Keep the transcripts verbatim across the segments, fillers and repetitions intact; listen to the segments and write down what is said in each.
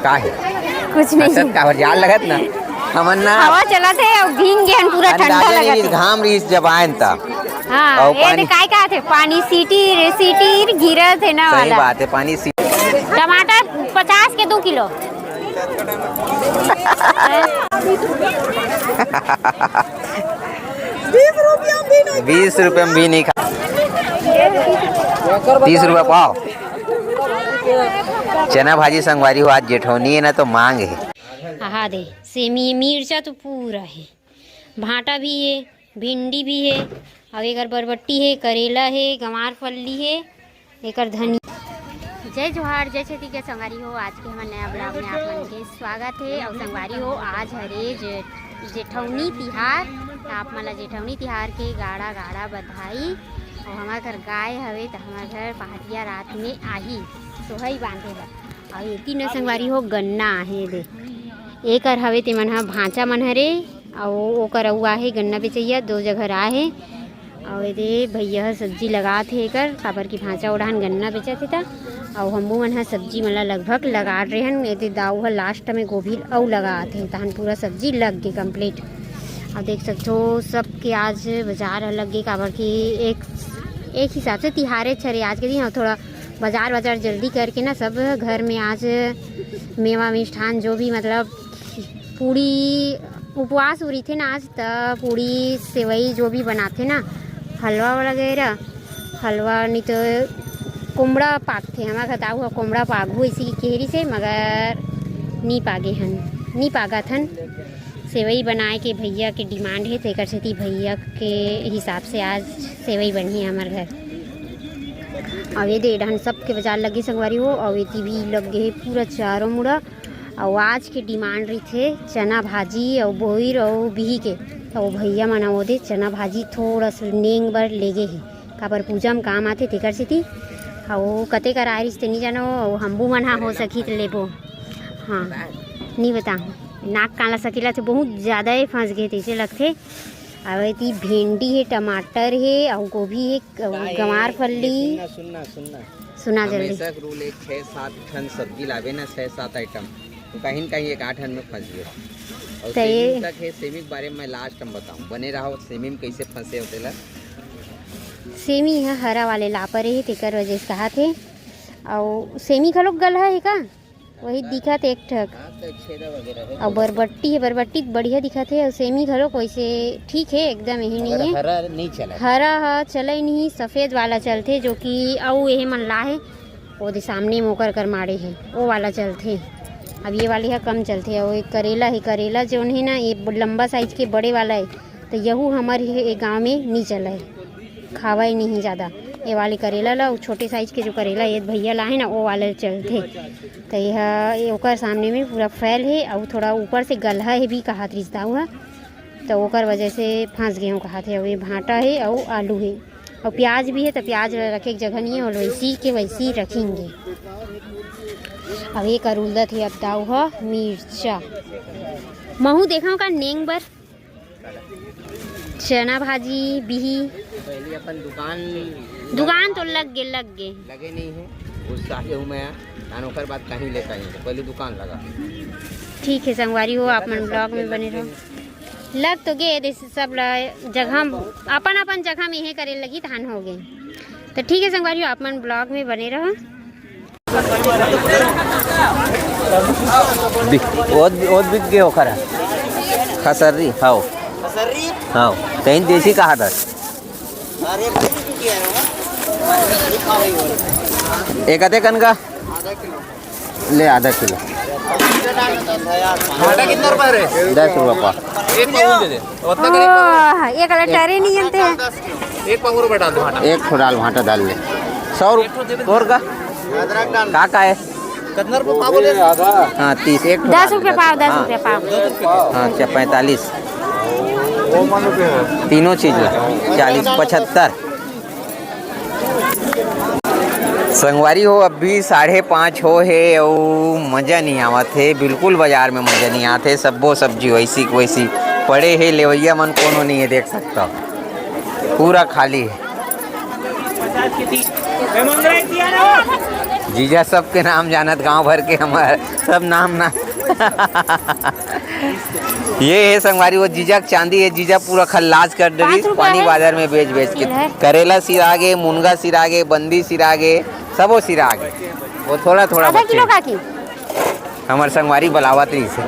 का हे? कुछ नहीं। हंसत काबर जाल लगत ना? हमन ना हवा चलत हे अउ भींग गे हन, पूरा ठंडा अंदाजा नहीं लगत रहिस, हे। घाम रहिस जब आयन त। हाँ, अउ ये पानी। दे काय का थे? पानी सीटी रे सीटी गिरत हे ना सही वाला। बात हे, पानी सी- टमाटर पचास के दो किलो। बीस रुपया में भी नहीं खा, तीस रुपया पाव। चना भाजी संगवारी हो, आज जेठौनी हे ना, तो मांग हे। आहा दे, सेमी, मिर्चा तो पूरा हे, भांटा भी हे, भिंडी भी हे, अउ एकर बरबट्टी हे, करेला हे, गंवार फल्ली हे, एकर धनिया। जय जोहार, जय छत्तीसगढ़ संगवारी हो। आज के हमर नया vlog में आप मन के स्वागत हे। अउ संगवारी हो, आज हरे जे-, जेठौनी तिहार, त आप मन ला जेठौनी तिहार के गाड़ा गाड़ा बधाई। अउ हमर घर गाय हवे, त हमर घर पहाटिया रात में आही सोहई बांधे बर। अउ एती न संगवारी हो, गन्ना आहे दे, एकर हवे, ते मन ह भांचा मन हरे, अउ ओकर अउ आहे गन्ना बेचइया, दो जगह आए हे। अउ एदे भैया ह सब्जी लगात हे एकर, काबर कि भांचा ओढ़ान गन्ना बेचत हे त। अउ हमू मन ह सब्जी मन ला लगभग लगा डरे हन। एदे दाऊ ह last में गोभी अउ लगात हे, तहन पूरा सब्जी लग गे complete। अउ देख सकथो, सबके आज बाजार ह लग गे, काबर कि एक, एक हिसाब से तिहारे छरे आज के दिन, अउ थोड़ा बाजार, बाजार जल्दी करके ना सब घर में आज मेवा मिष्ठान जो भी, मतलब, पूड़ी उपवास हो रहिथे ना आज, त पूड़ी सेवई जो भी बनाथे ना, हलवा वगैरह, हलवा नहीं तो कोमड़ा पाकथे, हमर घर दाऊ ह कोमड़ा पागहू इसी के कहे रहिसे, मगर नी पागे हन, नी पागत हन। सेवई बनाए के भैया के demand हे, तेकर सेती भैया के हिसाब से आज सेवई बनही हमर घर। अउ ये दे डहन सबके बाजार लगे संगवारी हो, अउ एती भी लग गे हे पूरा चारों मुड़ा। अउ आज के demand रहिथे चना भाजी अउ बोइर अउ बिही के। त ओ भैया मन ओदे चना भाजी थोड़ा सा नेंग बर लेगे हे, काबर पूजा म काम आथे तेकर सेती। अउ कते कर आए रहिस ते नी जानो, अउ हमू मन हा हो सकही त लेबो। हाँ, नी बताहूँ, नाक कान ला सकेला तो बहुत ज्यादा ही फंस गए तैसे लगथे। अउ एती भिंडी हे, टमाटर हे, अउ गोभी हे, अउ का हे? गंवार फल्ली। ये सुनना, सुनना, सुनना। सुना जल्दी। हमेशा के rule एक छह सात ठन सब्जी लाबे ना, छह सात item, तो कहीं न कहीं एक आठ ठन में फंस गए। और त ये सेमी तक है, सेमी के बारे में मैं last में बताऊं, बने रहो सेमी में कैसे फंसे होते ला। सेमी ह हरा वाले लापर हे, तेकर वजह से कहा थे। अउ सेमी घलोक गलहा हे का? वही दिखत एक ठक। हाँ, तो छेदा वगैरह है, अउ तो बरबट्टी हे, बरबट्टी बढ़िया दिखत हे। अउ सेमी घलोक वैसे ठीक हे, एकदम यही मगर नहीं हे। हरा नहीं चला। हरा ह चलई नहीं, सफेद वाला चलथे, जो कि अउ एहे मन ला हे, ओदे सामने में ओकर कर माड़े हे, ओ वाला चलथे। अब ये वाली ह कम चलथे। अउ एक करेला हे, करेला जोन हे ना, ये ब-, लंबा size के बड़े वाला हे, तो यहू हमर हे, ए गांव में नहीं चला हे। खावय नहीं ज्यादा। ये वाले करेला ला, वो छोटे size के जो करेला ये भैया लाए ना, वो वाले चलथे। तो यह, ये ओकर सामने में पूरा फैल हे, अउ थोड़ा ऊपर से गलहा हे भी कहात रिस दाऊ ह, तो ओकर वजह से फंस गए हूँ कहात हे। अउ ये भांटा हे, अउ आलू हे, अउ प्याज भी हे, तो प्याज रखे के जगह नहीं है, और वैसी के वैसी रखेंगे। अब ये कर उलदत हे अब दाऊ ह मिर्चा, महू देखा का नेंग बर। चना भाजी, बिही। पहले अपन दुकान दुकान तो लग गे, लग गे। लगे नहीं है, गुस्सा हूँ मैं, तान ओकर बाद कहीं लेता ही, पहले दुकान लगा। ठीक है संगवारी हो, आप मन vlog में बने रहो। लग तो गे, जैसे सब ला जगह, अपन अपन जगह में इहे करे लगी, धान हो गए। तो ठीक है संगवारी हो, आप मन vlog में बने रहो। बि-, ओद, ओद बिक गे ओखर ह। खसर्री, हव। खसर्री? हव। तहीं देसी कहा दस। अरे, भाई, बिक गया है वो। एक आधे कन का? आधा किलो। ले, आधा किलो। भाटा कितना रुपया रे? दस रुपया पाव। एक पाव दे दे। ओह, एक वाला टरे नहीं जानते हैं। एक पाव और डाल दो भाटा। एक ठो डाल भाटा डाल ले। सौ रुपये और का? अदरक डाल। का का है? कितना रुपये पाव बोले? हाँ, तीस, एक ठो दस डाल रुपये दे, पाव, दस हाँ। रुपये पाव। हाँ, अच्छा, पैंतालीस। तीनों चीज ला, चालीस, पचहत्तर। संगवारी हो, अभी साढ़े पाँच हो हे अउ मजा नहीं आवत हे, बिल्कुल बाजार में मजा नहीं आत हे। सब्बो सब्जी वैसी के वैसी पड़े हे, लेवैया मन कोनो नहीं है, देख सकता हो, पूरा खाली है। जीजा सबके नाम जानत, गांव भर के हमर सब नाम ना। ये है संगवारी, वो जीजा के चांदी है, जीजा पूरा खल्लास कर डरिस, पाँच रुपया पानी है। बाजार में बेच बेच के। ये है। करेला सिरा गे, मुनगा सिरा गे, बंदी सिरा गे, सबो सिरा गे। वो थोड़ा थोड़ा आधा बचे। किलो काकी। हमर संगवारी बलावत रहिस हे।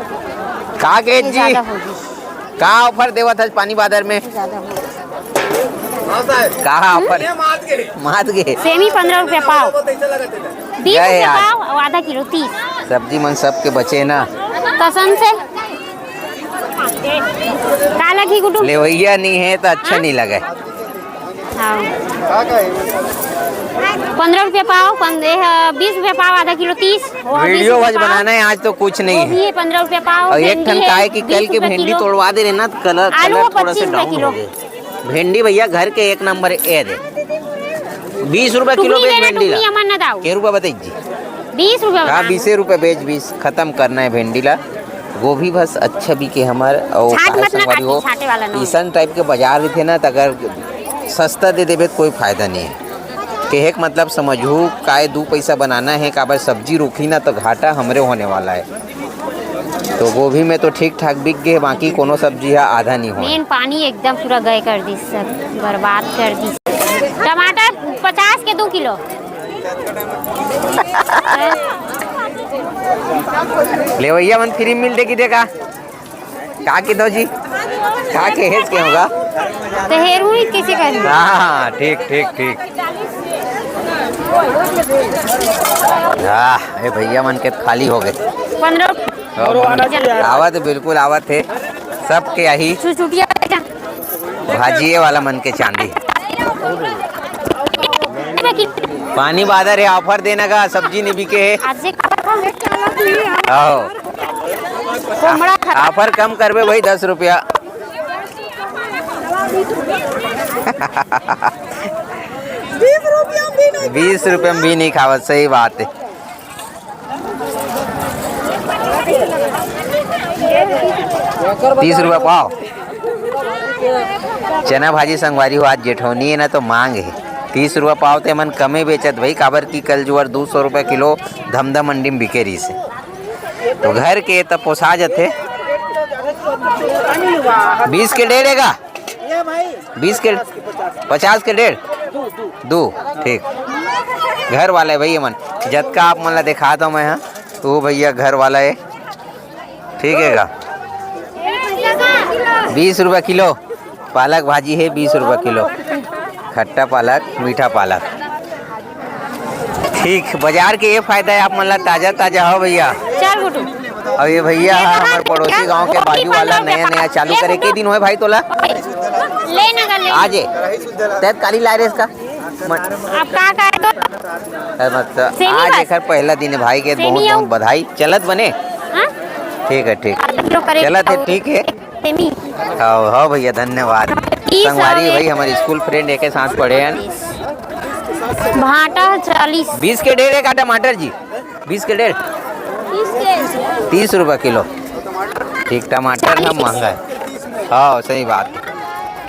का के ये जी? ज्यादा होगी। का offer देवत हस पानी बाजार में? ज्यादा होगी। का offer? हम्म? मात गे। सेमी पंद्रह रुपया पाव। बीस रुपया पाव और आधा किलो तीस। सब्जी मन सबके बचे ना। कसम से। का लगही गुड्डू? लेवइया नहीं है तो अच्छा नहीं लगे। हाँ। पंद्रह रुपया पाव, पन-, ए, ह, बीस रुपया पाव, आधा किलो तीस। वो बीस रुपया पाव। वीडियो बस बनाना है, आज तो कुछ नहीं है। गोभी है पंद्रह रुपया पाव, और एक भिंडी ठन है का है कि कल के भिंडी तोड़वा दे रहे ना, तो कलर, आलू कलर वो थोड़ा सा पच्चीस रुपया डाउन किलो। हो गए। भिंडी भैया घर के एक नंबर है, ये दे। बीस रुपया किलो टुकनी बेच ले ना, भिंडी ला। टुकनी अमन ना दाऊ। के रुपया बताई जी? बीस रुपया हाँ, बताना। बीसे रुपया बेच, बीस खत्म करना है भिंडी ला। गोभी बस अच्छा बिके हमर, अउ छाट काहे मत ना संगवारी काटी, हो, छाटे वाला ना। इसन टाइप के बाजार रहिथे ना, त अगर सस्ता दे देबे त कोई फायदा नहीं है। कहे के मतलब समझू, काय दू पैसा बनाना है, काबर सब्जी रुकही ना तो घाटा हमरे होने वाला है। तो गोभी में तो ठीक ठाक बिक गे, बाकी कोनो सब्जी हा आधा नहीं होय। मेन पानी एकदम पूरा गए कर दिस, सब बर्बाद कर दिस। टमाटर पचास के दू किलो। लेवइया मन फ्री मिल दे कि देखा। का के दो जी? का के हेज के होगा? तो हेरू ही किसी का नहीं। हाँ, ठीक, ठीक, ठीक। हाँ, ये भैया मन के खाली हो गए। पंद्रह। आवत, बिल्कुल आवत है। सबके आही। छुटछुटिया भाजिए वाला मन के चांदी। पानी बादर है, offer देना का, सब्जी नहीं बिके है। आज से आओ। कोमड़ा खा- offer कम करबे भाई, दस रुपया। बीस रुपया में भी नहीं खावत, सही बात है। तीस रुपया पाव। चना भाजी संगवारी हो, आज जेठौनी है ना, तो मांग है। तीस रुपया पाव ते मन कमे बेचत भाई, काबर की कल जुवर दू सौ रुपया किलो धमधा मंडी में बिके रहिस हे। तो घर के त पोसा जथे। बीस के डेढ़ है का? बीस के, पचास के डेढ़? दू, ठीक। घर वाला है भैया मन, जतका आप मन ला दिखा दो मैं, हाँ, तो वो भैया घर वाला है, ठीक है का? बीस रुपया किलो पालक भाजी है, बीस रुपया किलो, खट्टा पालक, मीठा पालक। ठीक, बाजार के ये फायदा है, आप मन ला ताजा ताजा हो भैया। चल गुड्डू। अब ये भैया है हमारे पड़ोसी गांव के बाजू वाला, नया नया चालू करे। के दिन होय भाई तोला? ले ना कर ले। आज है। तैत काली लाए रे इसका। मत। अब का का है तो? अरे मत। सेमी आज बस। एकर पहला दिन है भाई के, सेमी बहुत बहुत आऊ। बधाई। चलत बने? हाँ? ठीक है, ठीक। आप लोग करे चलत है, ठीक है। सेमी। हाँ, हाँ भैया, धन्यवाद। तीस संगवारी हो गए। भाई, हमारे स्कूल फ्रेंड एक साथ पढ़े हैं। भाटा चालीस। बीस के डेढ़ है का टमाटर जी? बीस के डेढ़? तीस के। तीस रुपया किलो। ठीक, टमाटर ना महंगा है। हाँ, सही बात।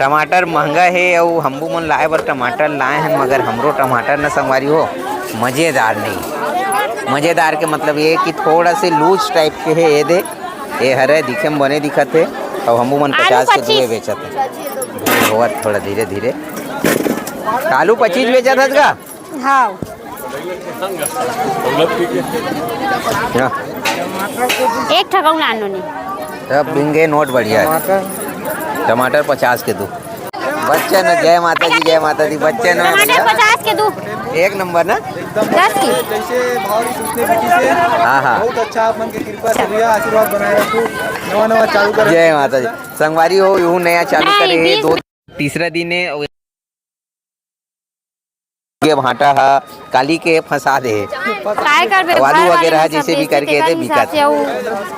टमाटर महंगा है, अउ हमू मन लाए बर टमाटर लाए हैं, मगर हमरो टमाटर ना संगवारी हो, मजेदार नहीं। मजेदार के मतलब ये कि थोड़ा से लूज टाइप के है, ये दे, ये हरे दिखे में बने दिखत है, अउ हमू मन आलू पचास के दुए पच्चीस। बेचत है। भीड़ होवत थोड़ा धीरे धीरे। आलू पच्चीस बेचत है का? हाँ। ना। एक ठका लानो नहीं। सब बिंगे नोट बढ़िया है। टमाटर पचास के दू। बच्चे न, जय माता जी, जय माता दी, बच्चे न टमाटर भैया। पचास के दू। एक नंबर ना? दस की। जैसे भाव रही सोचने की चीज़ है। हाँ, हाँ। बहुत अच्छा, आप मन की कृपा से भैया, आशीर्वाद बनाए रखो। नवा नवा चालू कर। जय माता जी। संगवारी हो, यहू नया चालू नहीं, करे हे, बीस दो, तीसरा दिन है। ये भांटा हा काली के फंसा दे हे। काय करबे, अउ आलू घर वाले वगैरह मन सब जैसे भी बेचथे, करके तेकर दे हिसाब बिकत से हे। अउ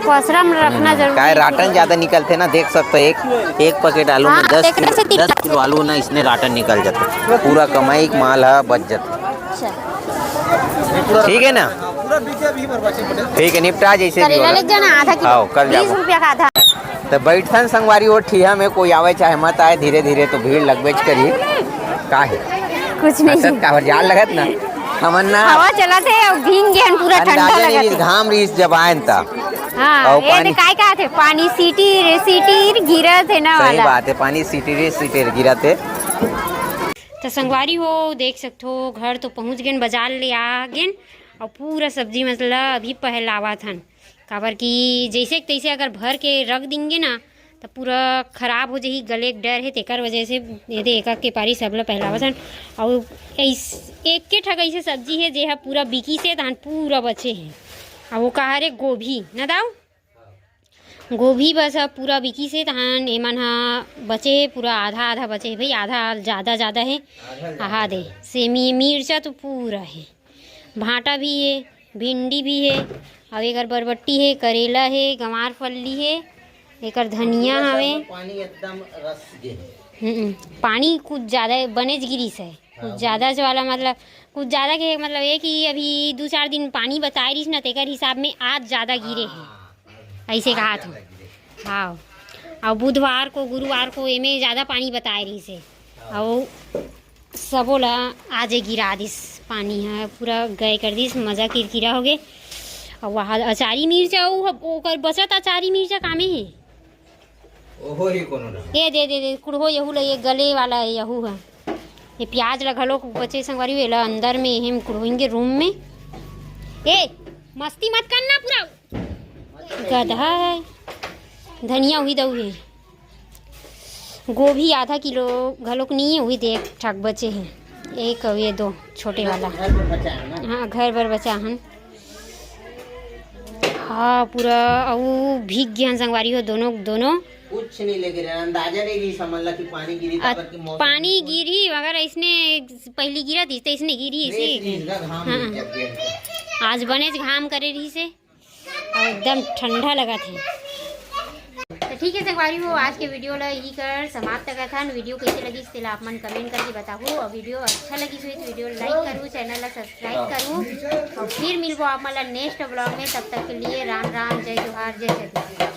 पसरा में रखना हम्म, जरूरी काय हे। राटन ज्यादा निकलथे ना, देख सकते हो, एक, एक पैकेट आलू में हाँ, दस तेकर किलो, से तीन दस किलो आलू ना, इसने राटन निकल जाते। पूरा कमाई के माल हा बच जाते। अच्छा। ठीक है ना? ठीक है, निपटा जैसे भी करेला होला। ले जाना आधा किलो, हाँ, कल बीस जाबो। रुपया का आधा। तो बैठन संगवारी हो, ठिया में कोई आवे चाहे मत आए, धीरे धीरे तो भीड़ लगबेच करी। का है? कुछ नहीं। हंसत का हो, जाल लगत ना? हमन ना हवा चलत हे अउ भींग गे हन, पूरा ठंडा अंदाजा नहीं लगत रिहिस, हे। घाम रिहिस जब आयन त। हाँ, अउ ये पानी दे काय कहत हे, पानी सीटी रे सीटी गिरत हे ना सही वाला। बात है, पानी सीटी रे सीटी गिरत हे। तो संगवारी हो, देख सकथो, घर तो पहुँच गेन, बाजार ले आ गेन, अउ पूरा सब्जी मतलब अभी पहलावत हन, काबर कि जैसे के तैसे अगर भर के रख देंगे ना, त पूरा खराब हो जाही, गले के डर हे, तेकर वजह से ये दे एक एक के पारी सब ल पहलावत हन। अउ ऐस-, एक के ठक ऐसे सब्जी हे, जे ह पूरा बिकिस हे, तहन पूरा बचे हे। अउ वो कहा रे गोभी, न दाऊ? गोभी बस ह पूरा बिकिस हे, तहन एमन ह बचे हे, पूरा आधा आधा बचे हे भाई, आधा ज्यादा ज्यादा हे। आधा ज्यादा आहा दे, हे। सेमी मिर्चा तो पूरा हे, भांटा भी हे, भिंडी भी हे, अउ एकर बरबट्टी हे, करेला हे, गंवार फल्ली हे, एकर धनिया हवे। पानी एकदम रस गे हे। हम्म, पानी कुछ ज्यादा बनेच गिरिस हे, कुछ हाँ, ज्यादा जो वाला मतलब, कुछ ज्यादा के मतलब ये कि अभी दू चार दिन पानी बताए रिहिस ना, तेकर हिसाब में आज ज्यादा गिरे हे। हाँ, ऐसे आज कहा ज्यादा था। गिरे। हाँ, अउ बुधवार को, गुरुवार को एमे ज्यादा पानी बताए रिहिस हे। हाँ। अउ सबो ला आजे गिरा दिस पानी ह, पूरा गए कर दिस, मजा किरकिरा हो गे। अउ वहाँ अचारी मिर्चा, उ ह-, ओकर बचत अचारी मिर्चा कामे हे। ओहो ही कोनो ना। ए दे, दे, दे, कुड़हो यहू ला, ये गले वाला हे, यहू ह। ये प्याज ला घलो बचे संगवारी, एला अंदर में एहेम कुड़होइंगे रूम में। ए, मस्ती मत करना पूरा। गधा हे। धनिया उही दऊ हे। गोभी आधा किलो घलोक नहीं हे, उही दे एक ठक बचे हे। एक अउ ये दो छोटे वाला। घर पर बचा है ना? हाँ, घर बर बचा हन। हाँ, पूरा अउ भीग गे हन संगवारी हो दोनों, दोनों। कुछ नहीं लेके रहना, अंदाजा नहीं रही समझ ला कि पानी गिरी, अ, काबर कि मौसम पानी गिरी, मगर ऐसने पहली गिरा थी, तो ऐसने गिरी, इसी। घाम हाँ। गिर गया। आज बनेच घाम करे रही से। अउ एकदम ठंडा लगत हे। तो ठीक है संगवारी हो, आज के वीडियो ला यही कर समाप्त करत हन। वीडियो कैसे लगिस तेला आप मन कमेंट करके बताहू, अउ वीडियो अच्छा लगिस होही तो वीडियो लाइक करू, चैनल ला सब्सक्राइब करू, अउ फिर मिलबो आप मन ला नेक्स्ट व्लॉग में। तब तक के लिए राम राम, जय जोहार, जय छत्तीसगढ़।